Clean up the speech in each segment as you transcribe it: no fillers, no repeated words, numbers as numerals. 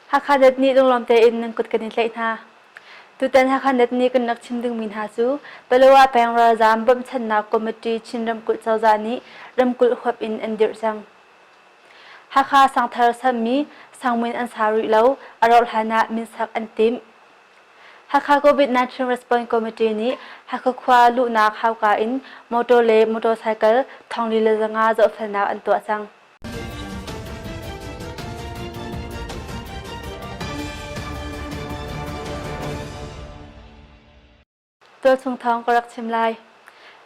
Hakha Net nih lunglawm tein nan kut kan in tlaih hna. Tutan Hakha Net nih kan rak chim dingmi hna cu Palawa peng ralzaam bawmhchanhnak committee Chin ramkulh cozah nih ramkulh huap in an dirh cang. Hakha sangthar sammi sangmin an sa rih lo, a rauh hlan ah minsak an timh. Hakha COVID-19 Response Committee nih Hakha khua luhnak hauka in motor le motorcycle thongli le zanga zohfelnak an tuah cang. Tualchung thawng ka rak chim lai.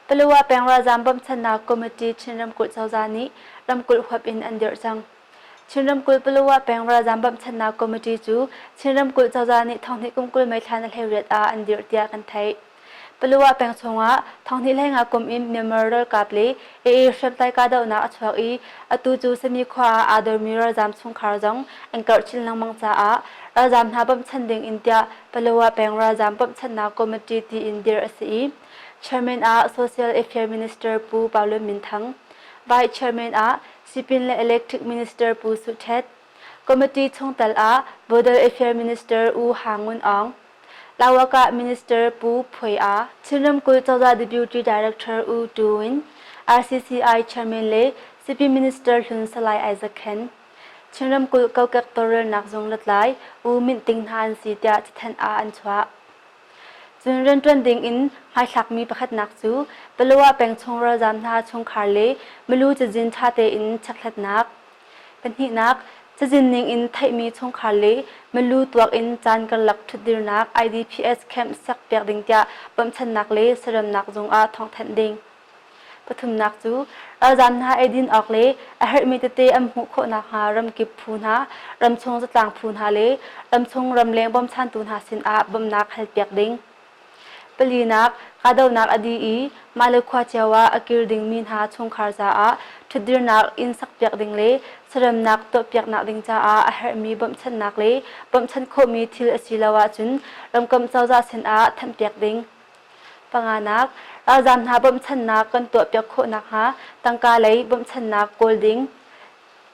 Palawa peng ralzaam bawmhchanhnak committee Chin ramkulh cozah nih ramkulh huap in an dirh cang. Chin ramkulh Palawa peng ralzaam bawmhchanhnak committee cu Chin ramkulh cozah nih thonghnih kum 20 May thla na hleiriat ah an dirh tiah kan theih. Palawa peng chungah thonghnih hleinga kum in Myanmar ralkap le AA hriamtlai kahdohnak a chuak i atu cu Sami khua ah aa dormi ralzaam chungkhar zong an karh chin lengmang caah ralzaam hna bawmhchan ding in tiah Palawa peng ralzaam bawmhchanhnak committee tiin dirh a si i Chairman ah Social Affairs Minister Pu Pau Lun Min Thang, Vice Chairman ah Sipin le Electric Minister Pu Su Htet, Committee chungtel ah Border Affairs Minister U Ha Ngun Aung, Lawakah Minister Pu Phuai A, Chin ramkulh cozah Deputy Director U Tu Win, RCCI Chairman le Sipin Minister hlun Salai Isaac Khen, Chin ramkulh kokek tawlrelnak zung lutlai U Minh Ting hna an si tiah cathanh ah an chuah. Cun rianṭuan ding in hmaithlakmi pakhatnak cu Palawa peng chung ralzaam hna chungkhar le milu cazin ṭha tein chekhlatnak. Pahnihnak, cazin ning in theihmi chungkhar le milu tuak in caan karlak ṭhutdirnak IDPS camp sakpiak ding tiah bawmhchannak le saramnak zung ah thawngthanh ding. Pathumnak cu ralzaam hna eidin awk le a herhmi tete an hmuh khawh nakhnga ramkip phu hna, ramchung zatlang phu hna le ramchung ramleng bawmchantu hna sinah bawmhnak halpiak ding. Palinak, kahdohnak a dih i mah le khua cio ah a kir dingmi hna chungkhar caah ṭhutdirnak inn sakpiak ding le saramnak tuahpiaknak ding caah a herhmi bawmhchanhnak le bawmhchanh khawhmi thil a si lo ahcun ramkomh cozah sinah thanhpiak ding. Panganak, ralzaam hna bawmhchanhnak kan tuahpiak khawh nakhnga tangka lei bawmhchanhnak kawl ding.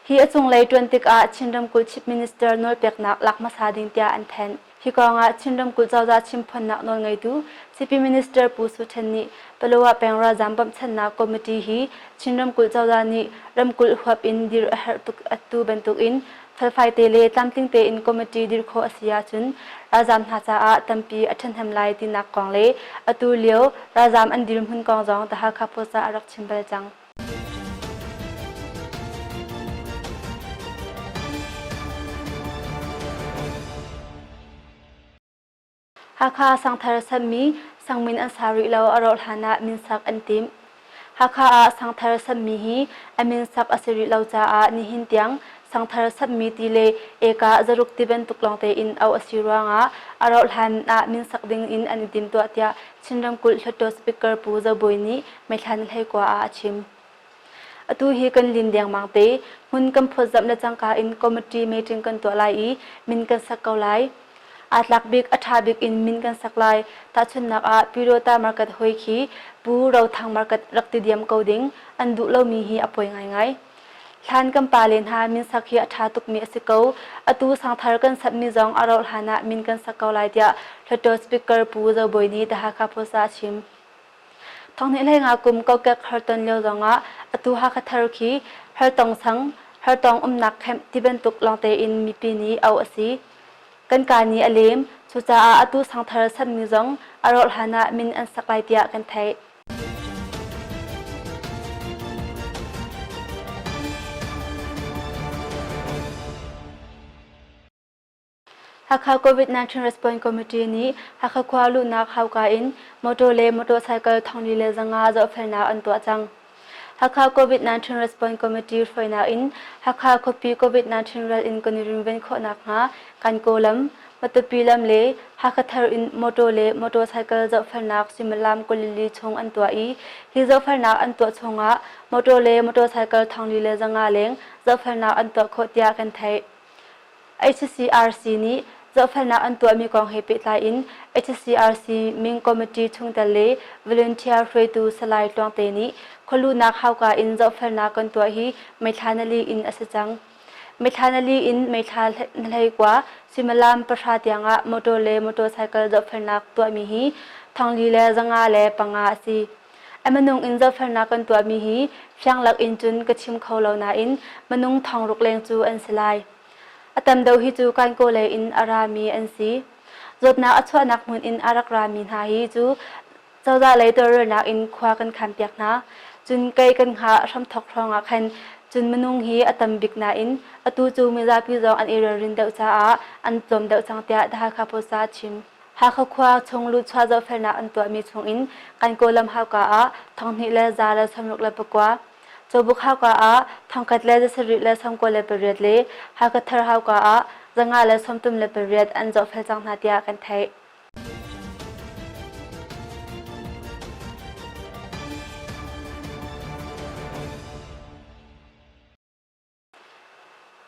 Hi a cunglei ṭuan tikah Chin ramkulh Chief Minister nawlpeknak lak hmasa ding tiah an thanh. Hi kongah Chin ramkulh cozah chimphuannak nawlngeitu Chief Minister Pu Su Ṭhen nih Palawa peng ralzaam bawmhchanhnak committee hi Chin ramkulh cozah nih ramkulh huap in dir a herh tuk atu bantukin Felfai te le tlamtling tein committee dirh khawh a si ahcun ralzaam hna caah tampi a ṭhahnem lai tinak kong le atu lio ralzaam an dirhmun kong zong The Hakha Post ah a rak chim bal cang. Hakha sangthar sammi sangmin an sa rih lo a rauh hlan ah minsak an timh. Hakha ah sangthar sammi hi a minsak a si rih lo caah nihin tiang sangthar sammi ti le eka zaruk ti bantuk lawng tein auh a si ruangah a rauh hlan ah minsak ding in an i timtuah tiah Chin ramkulh Hluttaw Speaker Pu Zo Bawi nih May thla ni 19 ah a chim. Atu hi kan lin dengmang te. Hmun kan phawtzamh le cangka in committee meeting kan tuah lai i min kan sak ko lai. Aa tlak bik, a ṭha bik in min kan sak lai. Tahchunhnak ah Pyidawta market hoi khi Pu Ro Thang market rak ti diam ko ding an duh lomi hi a poi ngaingai. Hlan kan pale hna min sak hi a ṭha tukmi a si ko. Atu sangthar kan sakmi zong a rauh hlan ah min kan sak ko lai tiah Hluttaw Speaker Pu Zo Bawi nih The Hakha Post ah a chim. Thonghnih hleinga kum kokek harton lio zongah atu Hakha thar khi hartong sang, hartong umnak camp ti bantuk lawngte in mipi nih auh a si. Kan kaa nih a lem, cucaah atu sangthar sanmi zong a rawh hlan ah min an sak lai tiah kan theih. Hakha COVID-19 Response Committee nih Hakha khua luhnak hauka in motor le motorcycle thongli le zanga zohfelnak an tuah cang. Hakha COVID-19 Response Committee hruainak in Hakha khuapi COVID-19 ral in kan i runven khawh nakhnga Kankaw lam, Matupi lam le Hakha thar in motor le motorcycle zohfelnak suimilam 24 chung an tuah i hi zohfelnak an tuah chungah motor le motorcycle thongli le zanga leng zohfelnak an tuah khawh tiah kan theih. HCRC nih zohfelnak an tuahmi kong he pehtlai in HCRC Ming Committee chungtel le volunteer hruaitu Salai Tluangte nih khualuhnak hauka in zohfelnak kan tuah hi May thla nali in a si cang. Mithla na li in meithla na hleikua suimilam pahra tiangah motor le motorcycle zohfelnak tuahmi hi thongli le 505 a si. A minung in zohfelnak kan tuahmi hi fianglak in cun ka chim kho lo nain minung thongruk leng cu an si lai. A tam deuh hi cu Kankaw lei in a rami an si. Zawtnak a chuahnak hmun in a rak rami hna hi cu cozah lei tawlrelnak in khua kan khanpiak hna. Cun kei kan hngah hramthok hrawng ah khan cun minung hi a tam bik nain atu cu mizapi zong an i ralrin deuh caah an tlawm deuh cang tiah The Hakha Post ah a chim. Hakha khua chung luhchuah zohfelnak an tuahmi chungin Kankaw lam hauka ah 2169, Cawbuk hauka ah 1198 le Hakha Thar hauka ah 538 an zohfel cang hna tiah kan theih.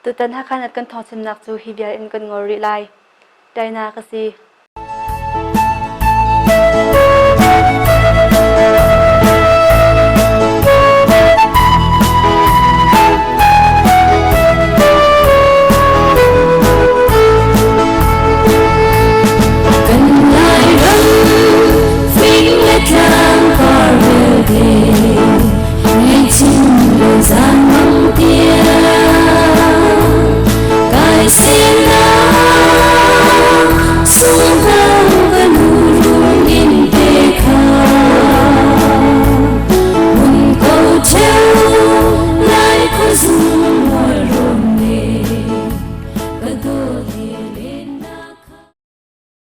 Tutan Hakha Nat kan thawngchimnak cu hi vial in kan ngol rih lai. Taina ka si.